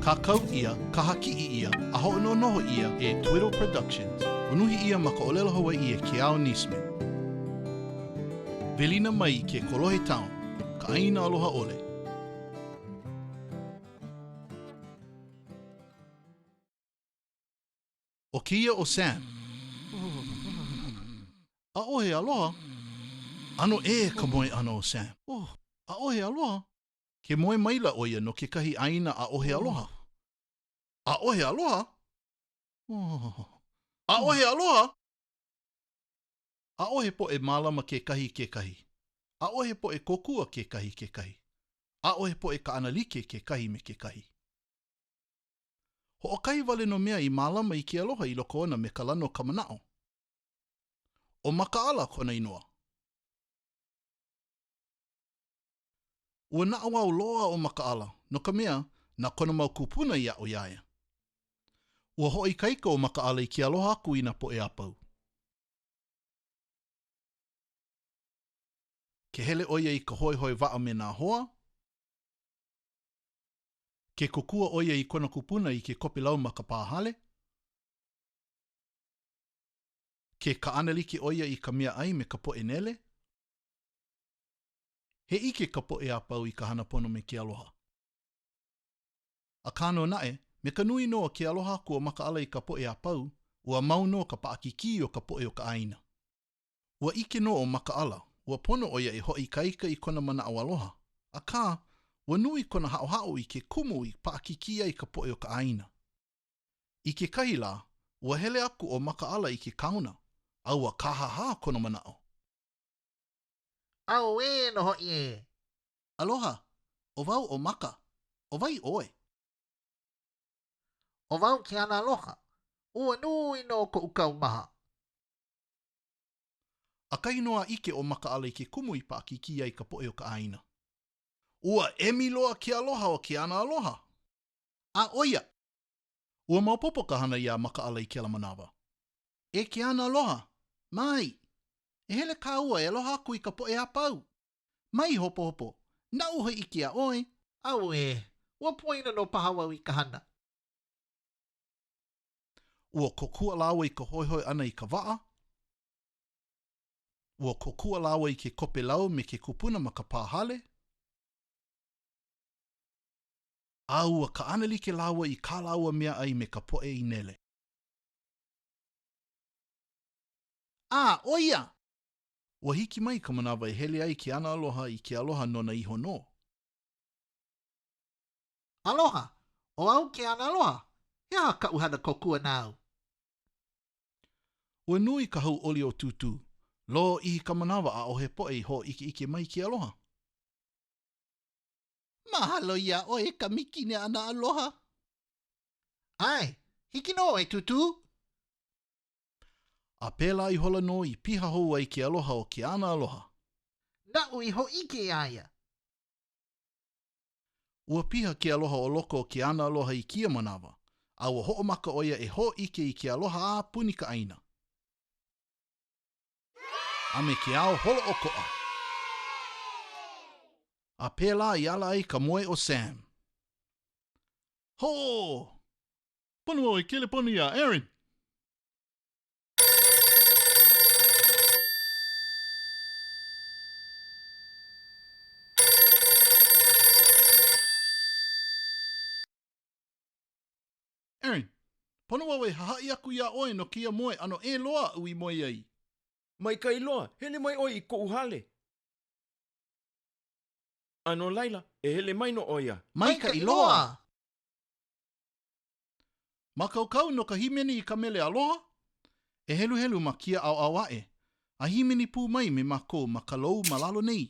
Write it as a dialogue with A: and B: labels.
A: Kākau ʻia, kahakiʻi ʻia, a hoʻonohonoho ʻia e Twiddle Productions. Unuhi ʻia ma ka ʻōlelo Hawaiʻi e Keao NeSmith. Welina mai i ke Kolohe Town, ka ʻāina aloha ʻole. ʻO kēia ʻo Sam. ʻAʻohe aloha. ʻAno ʻē ka moe ʻana o Sam. ʻAʻohe aloha. Ke moe maila ʻo ia no kekahi ʻāina ʻaʻohe aloha. ʻAʻohe aloha? ʻAʻohe aloha? ʻAʻohe poʻe mālama kekahi i kekahi. ʻAʻohe poʻe kōkua kekahi i kekahi. ʻAʻohe poʻe kaʻanalike kekahi me kekahi. Hoʻokahi wale nō mea i mālama i ke aloha i loko ona me ka lana o ka manaʻo. ʻO Makaʻala kona inoa. Ua naʻauao loa ʻo Makaʻala, no ka mea, na kona mau kūpuna i aʻo iā ia. Ua hoʻoikaika ʻo Makaʻala i ke aloha aku i nā poʻe a pau. Ke hele ʻo ia i ka hoehoe waʻa me nā hoa, ke kōkua ʻo ia i kona kupuna i ke kope lau ma ka pā hale, ke kaʻanalike ʻo ia i ka meaʻai me ka poʻe nele, he ʻike ka poʻe a pau i ka hana pono me ke aloha. Akā nō naʻe, me ka nui nō o ke aloha aku o Makaʻala i ka poʻe a pau, ua mau nō ka paʻakikī o ka poʻe o ka ʻāina. Ua ʻike nō ʻo Makaʻala, ua pono ʻo ia e hoʻoikaika i kona manaʻo aloha, akā, ua nui kona haʻohaʻo i ke kumu i paʻakikī ai ka poʻe o ka ʻāina. I kekahi lā, ua hele aku ʻo Makaʻala i ke kaona, a ua kāhāhā kona manaʻo.
B: Auē nō hoʻi ē!
A: Aloha, ʻo wau ʻo Maka. ʻO wai ʻoe?
B: ʻO wau ke ana aloha. Ua nui nō koʻu kaumaha.
A: ʻAkahi nō a ʻike ʻo Makaʻala i ke kumu i paʻakikī ai ka poʻe o ka ʻāina. Ua emi loa ke aloha o ke ana aloha. A ʻo ia! Ua maopopo ka hana iā Makaʻala i kēlā manawa. E ke ana aloha, mai! E hele kāua e aloha aku i ka poʻe a pau! Mai hopohopo, naʻu hōʻike iā ʻoe.
B: Auē, ua poina nō paha wau i ka hana.
A: Ua kōkua lāua i ka hoehoe ʻana i ka waʻa. Ua kōkua lāua i ke kope lau me ke kupuna ma ka pā hale. A ua kaʻanalike lāua i kā lāua meaʻai me ka poʻe i nele. A, ʻo ia! Ua hiki mai ka manawa e hele ai ke ana aloha i ke aloha nona iho nō.
B: Aloha, ʻo au ke ana aloha. He aha kaʻu hana kōkua nāu?
A: Ua nui ka hauʻoli o Tūtū. Lōʻihi ka manawa ʻaʻohe poʻe i hōʻikeʻike mai i ke aloha.
B: Mahalo iā ʻoe e ka mikine ana aloha. ʻAe, hiki nō e Tūtū.
A: A pēlā ihola nō i piha hou ai ke aloha o ke ana aloha.
B: Naʻu i hōʻike iā ia.
A: Ua piha ke aloha o loko o ke ana aloha i kēia manawa, a ua hoʻomaka ʻo ia e hōʻike i ke aloha a puni ka ʻāina. A me ke ao holoʻokoʻa. A pēlā i ala ai ka moe o Sam. Hō! Pono au e kelepona iā Aaron! Aaron, pono au e hahaʻi aku iā ʻoe no kēia moe ʻano ʻē loa aʻu i moe ai.
C: Maikaʻi loa, hele mai ʻoe i koʻu hale. A no laila, e hele mai nō ʻo ia.
A: Maikaʻi loa! Mākaukau no ka hīmeni i ka mele aloha? E heluhelu ma kēia ʻaoʻao aʻe, a hīmeni pū mai me mākou ma ka lou ma lalo nei.